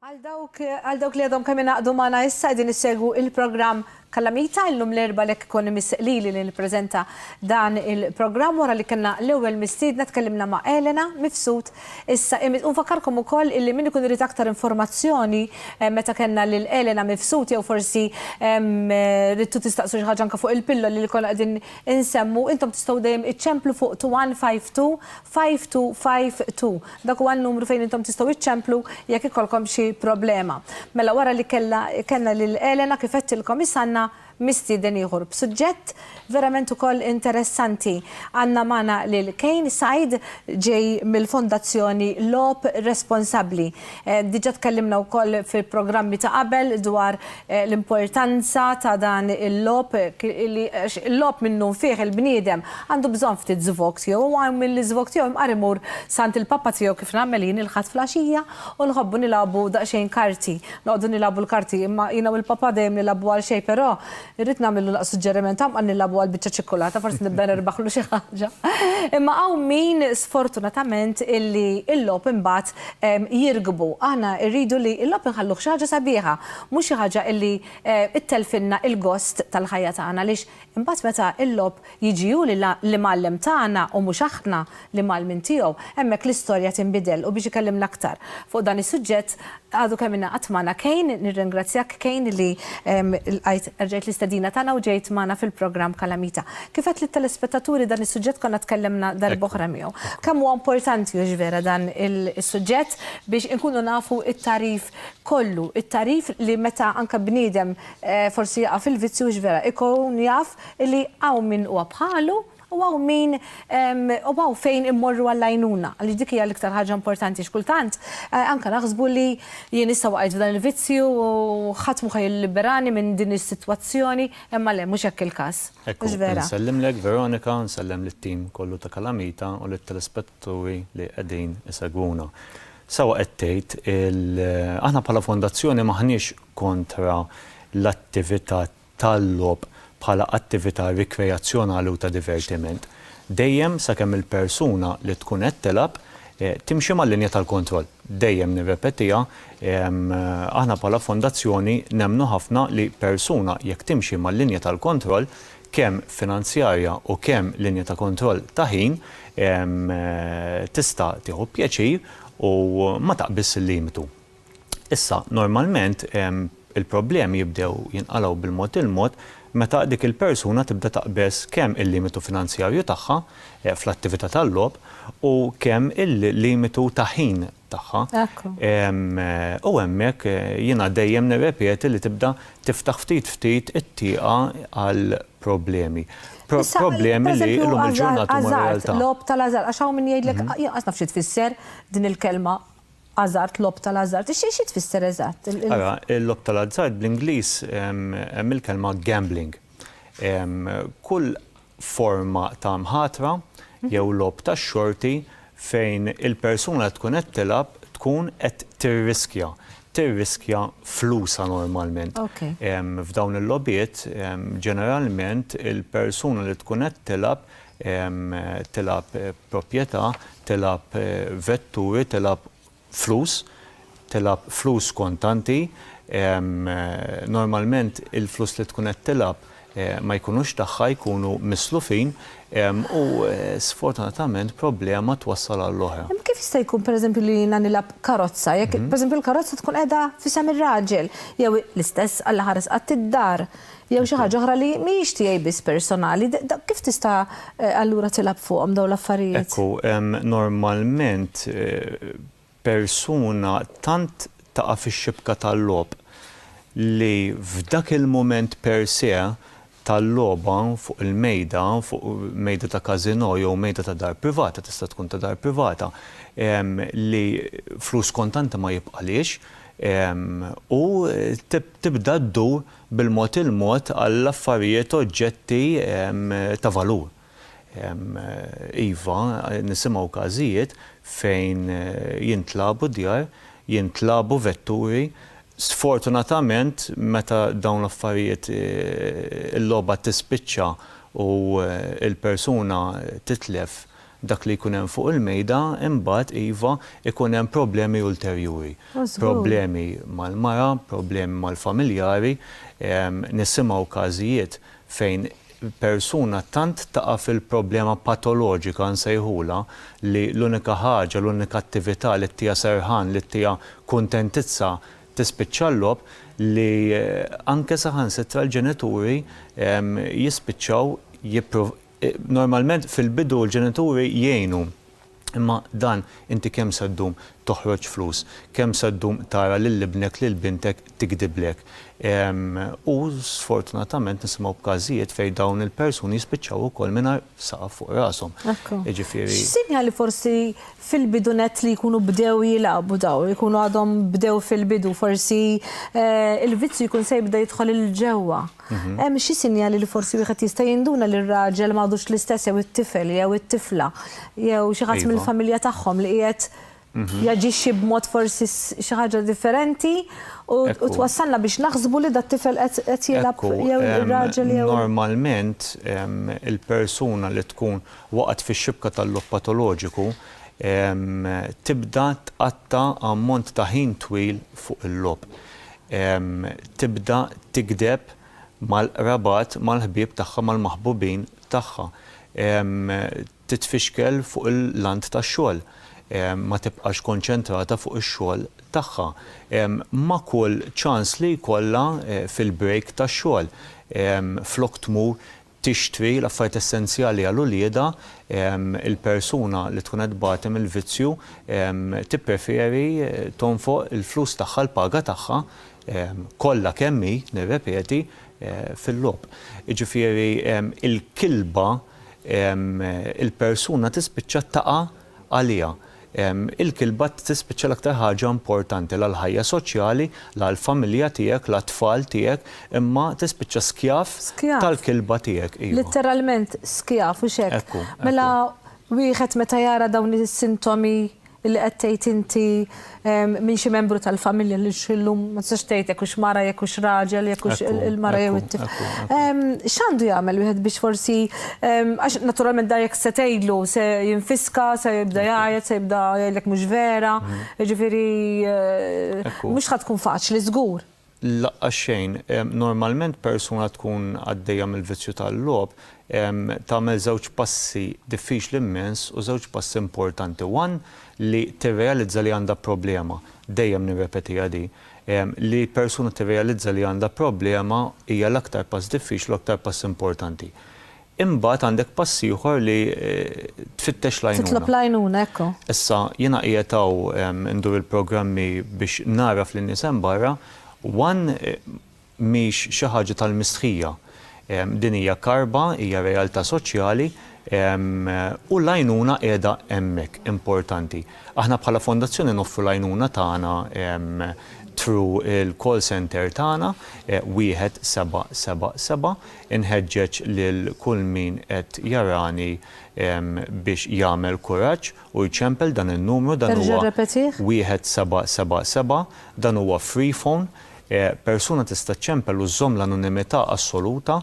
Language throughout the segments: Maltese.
Għal dawk għal dawk li għadhom kemm ingħaqdu magħna issa qegħdin issegwu il-programm Kalamita illum l-Erbgħa lek ikun imiss lili li nippreżenta dan il-programm wara li kellna l-ewwel mistiedna tkellimna ma' Elena Mifsud issa imiss u nfakkarkom ukoll illi min ikun irid aktar informazzjoni meta kellna lil Elena Mifsud jew forsi ridtu tistaqsu xi ħaġa anke fuq il-pilloli li konna qegħdin insemmu intom tistgħu dejjem iċċemplu fuq 2152 5252. Dak huwa n-numru fejn intom tistgħu iċċemplu jekk ikollkom xi problema. Mela wara li kellha kellna lil Elena kif għedtilkom issa għandna mistieden ieħor b'suġġett verament ukoll interessanti. Għandna magħna lil Kane Said ġej mill-Fondazzjoni Logħob Responsabbli. Diġà tkellimna wkoll fi programmi ta' qabel dwar l-importanza ta' dan il-logħob li għax il-logħob minnufih il-bniedem għandu bżonn ftit żvog tiegħu u hawn min l-iżvog tiegħu imqar imur s'għand il-papa tiegħu kif nagħmel jien il-Ħadd filgħaxija u nħobbu nilagħbu daqsxejn karti. Noqogħdu nilagħbu l-karti imma jiena u l-papa dejjem nilagħbu għal xejn però irrid nagħmillu naqra suġġeriment hawn qal nilagħbu għal biċċa ċikkulata forsi nibda nirbaħlu xi ħaġa. Imma hawn min sfortunatament illi l-logħob imbagħad jirkbu. Aħna rridu li l-logħob inħalluh xi ħaġa sabiħa, mhux xi ħaġa illi ttellfilna l-gost tal-ħajja tagħna għaliex imbagħad meta l-logħob jiġi hu li l-imgħallem tagħna u mhux aħna l-imgħallmin tiegħu, hemmhekk l-istorja tinbidel u biex ikellimna aktar fuq dan is-suġġett għadu kemm ingħaqad magħna Kane, nirringrazzjak Kane li lqajt erġajt l-istedina tagħna u ġejt magħna fil-programm Kalamita. Kif għedt lit-telespettaturi dan is-suġġett konna tkellimna darb'oħra miegħu. Kemm huwa importanti hux vera dan is-suġġett biex inkunu nafu t-tagħrif kollu, it-tagħrif li meta anke bniedem forsi jaqa' fil-vizzju hux vera ikun jaf li hawn min huwa bħalu U hawn min, u hawn fejn immorru għall-għajnuna, għaliex dik hija l-iktar ħaġa importanti. X'kultant anke naħsbu li jien issa waqajt f'dan il-vizzju u ħadd mhu ħa jilliberani minn din is-sitwazzjoni, imma le, mhux hekk il-każ. Ekku, Mhux vera? insellimlek Veronica, nsellem lit-tim kollu ta' Kalamita u lit-telespettaturi li qegħdin isegwuna. Sewwa qed tgħid, aħna bħala fondazzjoni m'aħniex kontra l-attività tal-logħob bħala attività rikreazzjonali u ta' divertiment, dejjem sakemm il-persuna li tkun qed tilgħab timxi mal-linja tal-kontroll. Dejjem nirrepetiha, aħna bħala fondazzjoni nemmnu ħafna li persuna jekk timxi mal-linja tal-kontroll, kemm finanzjarja u kemm linja ta' kontroll ta' ħin, tista' tieħu pjaċir u ma taqbiżx il-limitu. Issa, normalment il-problemi jibdew jinqalgħu bil-mod il-mod meta dik il-persuna tibda taqbeż kemm il-limitu finanzjarju tagħha fl-attività tal-logħob u kemm il-limitu ta' ħin tagħha. U hemmhekk jiena dejjem nirrepeti li tibda tiftaħ ftit ftit it-tieqa għal problemi. Problemi li llum il-ġurnata huma realtà. Logħob tal-ażard, għax hawn min jgħidlek jien qas naf xi tfisser din il-kelma Ażard, logħob tal-ażard. Xi xi tfisser eżatt? Ara, il-logħob tal-azzard bl-Ingliż hemm il-kelma gambling. Kull forma ta' mħatra jew logħob tax-xorti fejn il-persuna li tkun qed tilgħab tkun qed tirriskja, tirriskja flusha normalment. F'dawn il-logħbiet ġeneralment il-persuna li tkun qed tilgħab tilgħab proprjetà, tilgħab vetturi, tilgħab flus, tilgħab flus kontanti. Normalment il-flus li tkun qed tilgħab ma jkunux tagħha, jkunu mislufin u sfortunatament problema twassal għall-oħra. Imma kif jista' jkun pereżempju li jiena nilgħab karozza, jekk pereżempju l-karozza tkun qiegħda f'isem ir-raġel, jew l-istess Alla ħares qatt id-dar. Jew xi ħaġa oħra li mhijiex tiegħi biss personali, kif tista' allura tilgħab fuqhom dawn l-affarijiet? Ekku, normalment persuna tant taqa' fix-xibka tal-logħob li f'dak il-mument per se tal-logħba fuq il-mejda, fuq mejda ta' każinò jew mejda ta' dar privata, tista' tkun ta' dar privata, li flus kontanti ma jibqalhiex u tibda ddur bil-mod il-mod għal affarijiet, oġġetti ta' valur. Iva, nisimgħu każijiet fejn jintlagħbu djar, jintlagħbu vetturi. Sfortunatament meta dawn l-affarijiet il-logħba tispiċċa u l-persuna titlef. dak li jkun hemm fuq il-mejda, imbagħad iva ikun hemm problemi ulterjuri. Problemi mal-mara, problemi mal-familjari, nisimgħu każijiet fejn persuna tant taqa' fil-problema patoloġika nsejħulha li l-unika ħaġa, l-unika attività li ttiha serħan, li ttiha kuntentizza tispiċċa l-logħob li anke saħansitra l-ġenituri jispiċċaw Normalment fil-bidu l-ġenituri jgħinu. Imma dan inti kemm se ddum toħroġ flus, kemm se ddum tara lil ibnek, lil bintek tigdiblek. U sfortunatament nisimgħu b'każijiet fejn dawn il-persuni jispiċċaw ukoll mingħajr saqaf fuq rashom. Ekku. Jiġifieri. X'sinjali forsi fil-bidu nett li jkunu bdew jilagħbu dawn, jkunu għadhom bdew fil-bidu, forsi il-vizzju jkun se jibda jidħol 'il ġewwa. Hemm xi sinjali li forsi wieħed jista' jinduna li r-raġel m'għadux l-istess jew it-tifel jew it-tifla jew xi ħadd mill-familja tagħhom li qiegħed jaġixxi b'mod forsi xi ħaġa differenti u twassalna biex naħsbu li dat-tifel qed jilgħab jew ir-raġel jew. Normalment il-persuna li tkun waqgħet fix-xibka tal-logħob patoloġiku tibda tqatta' ammont ta' ħin twil fuq il-logħob. Tibda tigdeb mal-qrabat, mal-ħbieb tagħha, mal-maħbubin tagħha. Titfixkel fuq il-lant tax-xogħol. Ma tibqax konċentrata fuq ix-xogħol tagħha. Ma' kull ċans li jkollha fil-break tax-xogħol, flok tmur tixtri l-affarijiet essenzjali għal uliedha, il-persuna li tkun qed tbati mill-vizzju tippreferi tonfoq il-flus tagħha, l-paga tagħha, kollha kemm hi, nirrepeti, fil-logħob. Jiġifieri il-kilba il-persuna tispiċċa taqa' għaliha. Il-kilba tispiċċa l-aktar ħaġa importanti, la l-ħajja soċjali, la l-familja tiegħek, la t-tfal tiegħek, imma tispiċċa skjav tal-kilba tiegħek. Iva. Litteralment skjav, hux hekk? Ekku. Mela wieħed meta jara dawn is-sintomi li qed tgħid inti minn xi membru tal-familja li illum ma tistax tgħid jekk hux mara jekk hux raġel jekk hux il-mara jew it-tifel. X'għandu jagħmel wieħed biex forsi għax naturalment dan jekk se tgħidlu se jinfiska, se jibda jgħajjat, se jibda jgħidlek mhux vera, jiġifieri mhux ħa tkun faċli żgur. Laqqas xejn. Normalment persuna tkun għaddejja mill-vizzju tal-logħob tagħmel żewġ passi diffiċli immens u żewġ passi importanti. One, li tirrealizza li għandha problema. Dejjem nirrepetiha di. Li persuna tirrealizza li għandha problema hija l-aktar pass diffiċli u l-aktar pass importanti. Imbagħad għandek pass ieħor li tfittex l-għajnuna. Titlob l-għajnuna, ekku. Issa, jiena qiegħed hawn ndur il-programmi biex nagħraf lin-nies hemm barra, one mhix xi ħaġa tal-mistħija. Din hija karba, hija realtà soċjali u l-għajnuna qiegħda hemmhekk, importanti. Aħna bħala fondazzjoni noffru l-għajnuna tagħna through il-call centre tagħna, 1777, Inħeġġeġ lil kull min qed jarani biex jagħmel kuraġġ u jċempel dan in-numru, dan Terġa' huwa rrepetih? 1777, dan huwa free phone, persuna tista' ċċempel u żżomm l-anonimità assoluta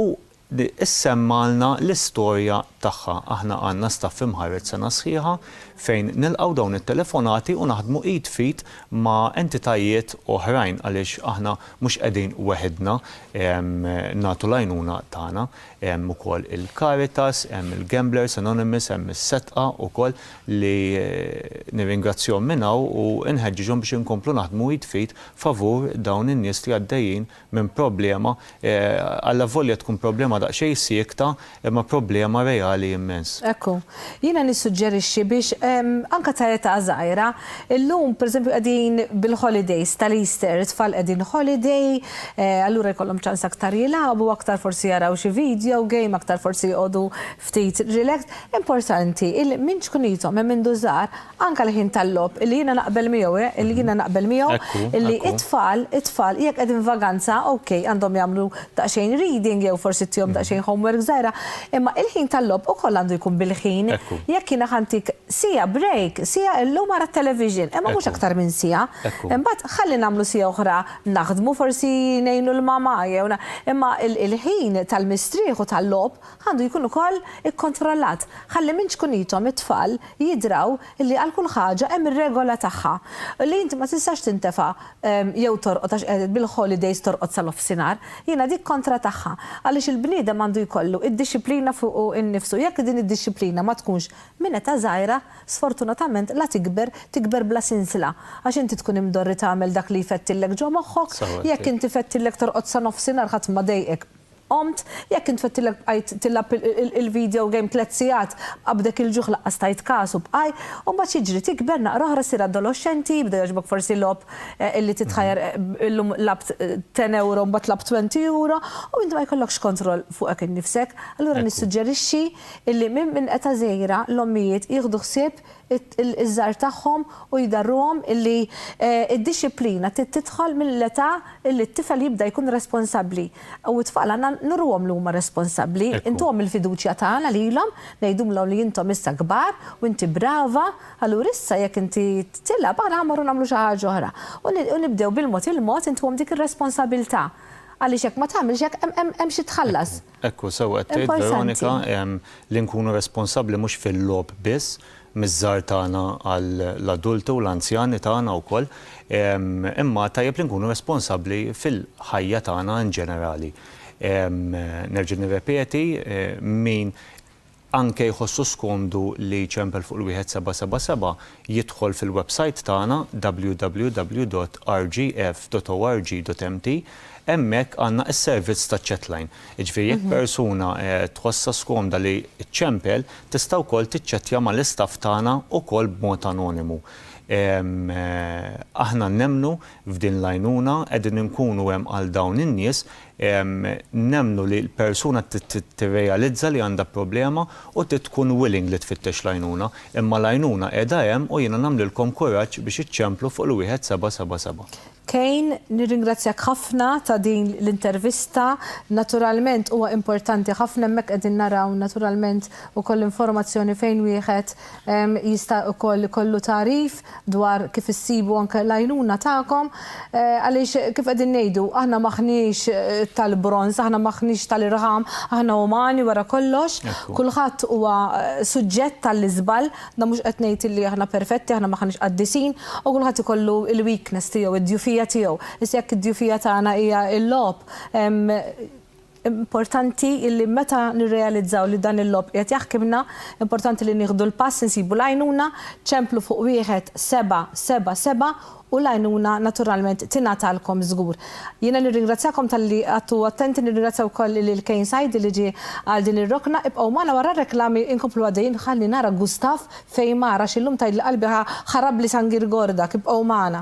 u issemmgħalna l-istorja tagħha. Aħna għandna staff imħarreġ sena sħiħa fejn nilqgħu dawn it-telefonati u naħdmu id f'id ma' entitajiet oħrajn għaliex aħna mhux qegħdin weħidna nagħtu l-għajnuna tagħna. Hemm ukoll il-Caritas, hemm il-Gamblers Anonymous, hemm is-Sedqa wkoll li nirringrazzjahom minn hawn u nħeġġiġhom biex inkomplu naħdmu id f'id favur dawn in-nies li għaddejjin minn problema, allavolja tkun problema daqsxejn siekta, imma problema reali immens. Ekku. Jiena nissuġġerixxi biex anke ta' età żgħira, illum pereżempju qegħdin bil-holidays tal-Easter, it-tfal qegħdin holiday, allura jkollhom ċans aktar jilagħbu, aktar forsi jaraw xi video game, aktar forsi joqogħdu ftit relaxed. Importanti illi minn ċkunithom, minn mindu żgħar, Anke l-ħin tal-logħob, illi jiena naqbel miegħu, eh, illi jiena naqbel miegħu, illi it-tfal, it-tfal, jekk qegħdin vaganza, ok, għandhom jagħmlu daqsxejn reading jew forsi ttihom. nagħtuhom daqsxejn homework żgħira, imma il-ħin tal-logħob ukoll għandu jkun bil-ħin. Jekk jiena ħa ntik siegħa break, siegħa illum ara t-television, imma mhux aktar minn siegħa. Imbagħad ħalli nagħmlu siegħa oħra naħdmu forsi ngħinu l-mamà jew imma il-ħin tal-mistrieħ u tal-logħob għandu jkun ukoll ikkontrollat ħalli minn ċkunithom it-tfal jidraw li għal kull ħaġa hemm ir-regola tagħha. Li inti ma tistax tintefa' jew torqod għax qed bil-holidays torqod sa nofsinhar. Jiena dik kontra tagħha. Għaliex il-bniedem għandu jkollu id-dixxiplina fuqu nnifsu. Jekk din id-dixxiplina ma tkunx minn età żgħira, sfortunatament la tikber, tikber bla sinsla. Għax inti tkun imdorri tagħmel dak li jfettillek ġo moħħok, jekk inti fettillek torqod sa nofsinhar ħadd ma dejqek. Qomt, jekk int fettilek bqajt tilgħab il-video game tlett sigħat, qabdek il-ġuħ laqqas tajt każ u bqaj, u mbagħad x'jiġri tikber naqra oħra ssir adoloxxenti, jibda jogħġbok forsi logħob illi titħajjar illum lgħabt ten euro mbagħad lgħabt twenty euro u inti ma jkollokx kontroll fuqek innifsek. Allura nissuġġerixxi illi minn età żgħira l-ommijiet jieħdu ħsieb iż-żgħar tagħhom u jdarruhom illi d-dixxiplina trid tidħol mill-età illi t-tifel jibda jkun responsabbli. U t-tfal għandna nuruhom li huma responsabbli, intuhom il-fiduċja tagħna lilhom, ngħidulhom li intom issa kbar u inti brava, allura issa jekk inti tilgħab aħna ħa mmorru nagħmlu xi ħaġa oħra. U nibdew bil-mod il-mod intuhom dik ir-responsabilità. Għaliex jekk ma tagħmilx hekk hemm xi tħallas. Ekku, sewwa qed tgħid Veronika, li nkunu responsabbli mhux fil-logħob biss, miż-żgħar tagħna għall-adulti u l-anzjani tagħna wkoll, imma tajjeb li nkunu responsabbli fil-ħajja tagħna in ġenerali. Nerġa' nirrepeti, min anke jħossu skomdu li jċempel fuq il-1777 jidħol fil-websajt tagħna www.rgf.org.mt hemmhekk għandna s-servizz ta' chatline. Jiġifieri jekk persuna tħossha skomda li ċċempel tista' wkoll tiċċettja mal-istaff tagħna wkoll b'mod anonimu. Aħna nemmnu f'din l-għajnuna, qegħdin inkunu hemm għal dawn in-nies Nemmnu li l-persuna trid tirrealizza li għandha problema u trid tkun willing li tfittex l-għajnuna. Imma l-għajnuna qiegħda hemm u jiena nagħmlilkom kuraġġ biex iċċemplu fuq il-1777. Kane, nirringrazzjak ħafna ta' din l-intervista. Naturalment huwa importanti ħafna hemmhekk qegħdin naraw naturalment ukoll informazzjoni fejn wieħed jista' ukoll ikollu tagħrif dwar kif issibu anke l-għajnuna tagħkom għaliex kif qegħdin ngħidu aħna m'aħniex tal-bronż, aħna m'aħniex tal-irħam, aħna umani wara kollox, kulħadd huwa suġġett għall-iżball, dan mhux qed ngħid illi aħna perfetti, aħna m'aħniex qaddisin u kulħadd ikollu l-weakness tiegħu, id-djufija tiegħu. Issa jekk id-djufija tagħna hija l-logħob, Importanti illi meta nirrealizzaw li dan il-logħob qiegħed jaħkimna, importanti li nieħdu l-pass insibu l-għajnuna, ċemplu fuq 1777 u l-għajnuna naturalment tingħatalkom żgur. Jiena nirringrazzjakom talli qgħadtu attenti, nirringrazzja wkoll lil Kane Saidi li ġie għal din ir-rokna. Ibqgħu magħna wara r-reklami inkomplu għaddejjin ħalli nara Gustav fejn mar għax illum tgħidli qalbi ħarabli San Girgor dak. Ibqgħu magħna.